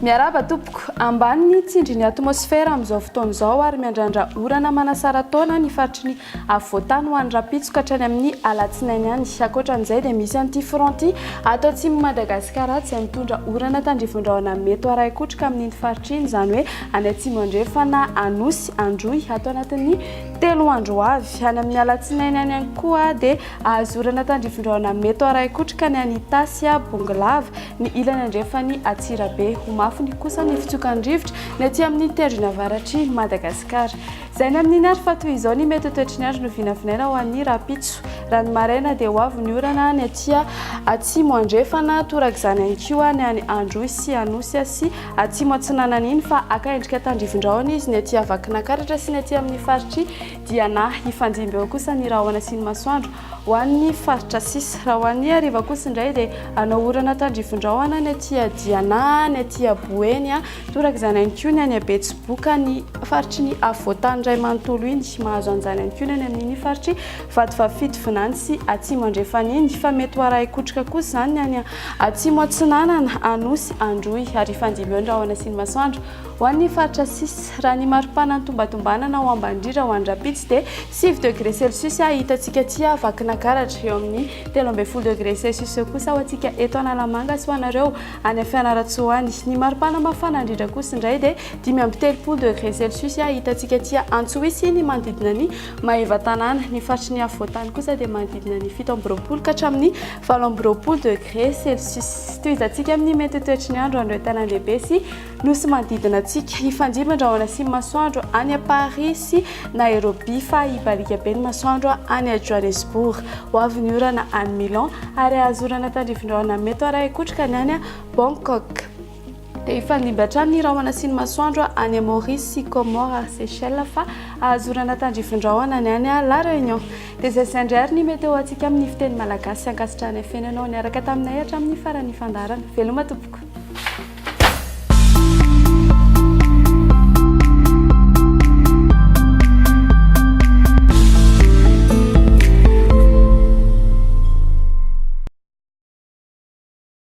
Miarahaba tompoko. Ambany ny tsindrin'ny atmosfera amin'izao fotoana izao ary miandrandra orana manasara-taona ny faritry ny afovoantany ho an'ny rahampitso ka hatrany amin'ny alatsinainy any. Ankoatra an'izay dia misy an'ity front ity ato atsimon'i Madagasikara ato izay mitondra orana tandrifin-drahona mety ho arahin-kotroka amin'iny faritra iny, izany hoe any atsimo andrefana, Anosy, Androy, ato anatin'ny telo andro ho avy. Any amin'ny alatsinainy any ihany koa dia ahazo orana tandrifin-drahona mety ho arahin-kotroka ny any Itasy, Bongolava, ny ilany andrefan'i Antsirabe. Ho mafy ny kosa ny fitsokan'ny rivotra ny aty amin'ny tendrony avaratr'i Madagasikara. Izay ny amin'iny ary fa toy izao ny mety ho toetry ny andro no vinavinaina ho an'ny rahampitso. Raha ny maraina dia ho avy ny orana ny aty atsimo andrefana, torak'izany ihany koa ny any Androy sy Anosy sy atsimo atsinanana iny fa haka endrika tandrifin-drahona izy ny aty Vakinankaratra sy ny aty amin'ny faritr'i Diana. Hifandimby eo kosa ny rahona sy ny masoandro Ho an'ny faritra sisa. Raha ho an'ny hariva kosa indray dia hanao orana tandrifin-drahona ny aty Diana, ny aty Boeny, toraka izany ihany koa ny any Betsiboka, ny faritry ny afovoantany iray manontolo iny. Mahazo an'izany ihany koa ny any amin'iny faritry Vatovavy Fitovinany sy Atsimo Andrefana iny. Fa mety ho arahin-kotroka kosa izany ny any Atsimo Atsinanana, Anosy, Androy. Ary hifandimby eo ny rahona sy ny masoandro. Ho an'ny faritra sisa, raha ny maripana tombantombanana ho ambany indrindra ho an'ny rahampitso dia 9 degré celsius hitantsika aty Vakinankaratra, eo amin'ny 13 degré celsius eo kosa ho antsika eto Analamanga sy ho anareo any Fianarantsoa any. Ny maripana mafana indrindra kosa indray dia 35 degré celsius hitantsika aty Antsohihy sy ny manodidina ny Maevatanàna. Ny faritry ny afovoantany kosa dia manodidina ny 27 ka hatramin'ny 28 degré celsius. Tohizantsika amin'ny mety ho toetry ny andro an'ireo tanàn-dehibe sy Nosy manodidina antsika. Hifandimby ny rahona sy ny masoandro any Paris sy Nairobi fa hibaliaka be ny masoandro any Johannesburg. Ho avy ny orana any Milan ary hahazo orana tandrifin-drahona mety ho arahin-kotroka ny any Bangkok. Dia hifandimby hatrany ny rahona sy ny masoandro any Maurice sy Comores ary Seychelles fa hahazo orana tandrifin-drahona ny any La Réunion. Dia izay sy indray ary ny mety ho antsika amin'ny fiteny malagasy. Ankasitrahana feno ianao niaraka taminay hatramin'ny faran'ny fandaharana. Veloma tompoko.